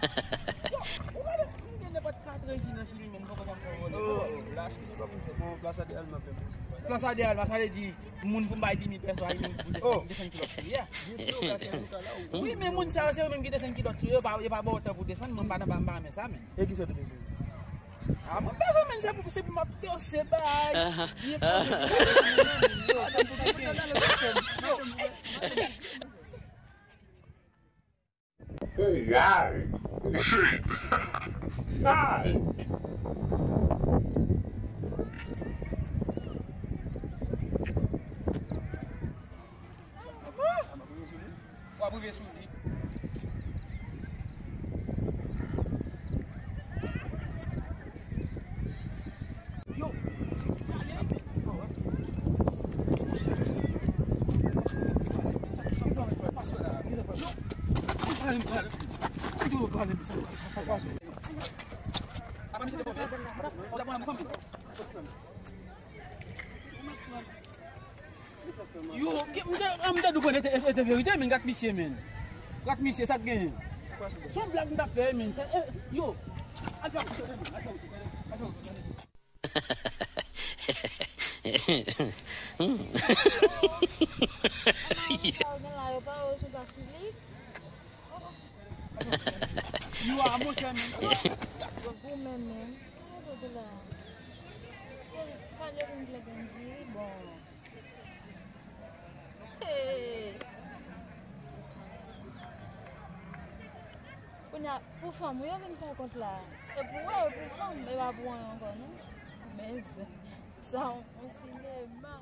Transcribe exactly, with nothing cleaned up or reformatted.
Yo, ou gade, m gen nenpòt kat rejim nan Chili, men m poko janm fè vòlè. Oh, lach ki gen pa pou fè. Bon, plas a de Alma fè m. Plas a de Alma, sa vle di moun pou m bay di mil pèso a, moun pou desann, desann kilòt sou li a. Wi, men moun sa yo, se yo menm ki desann kilòt sou yo, yo pa, yo pa ba w tan pou desann, mwen m pa nan, pa, m pa renmen sa, men. E ki sa w te bezwen? Ah, mwen bezwen, men se pou, se pou m ap danse, bay. Byen pase. Yo, se pou m ap danse. Yo. Hey, shit. Hey. W ap rive sou li. Yo, sa ki pale? Yo, m te, m te di w konn e te, e te verite, men gad misye, men. Gad misye, sa k genyen? Se yon blag m t ap fè, men. Sa, eh, yo, al fè yon ti tande, al fè yon ti tande, al fè yon ti tande. Sa yo gen la, yo pa yo sou plas piblik. Yo a monchè, men. Yo goumen, men. Sa yo te la. Yo, pa yo vin vle vin di, bon. Hey. Kounye a, pou fanm, wi, yo vin fè kont la. E pou, wè, e pou fanm, e pa pou anyen ankò, non. Men, sa, yon, yon sinema.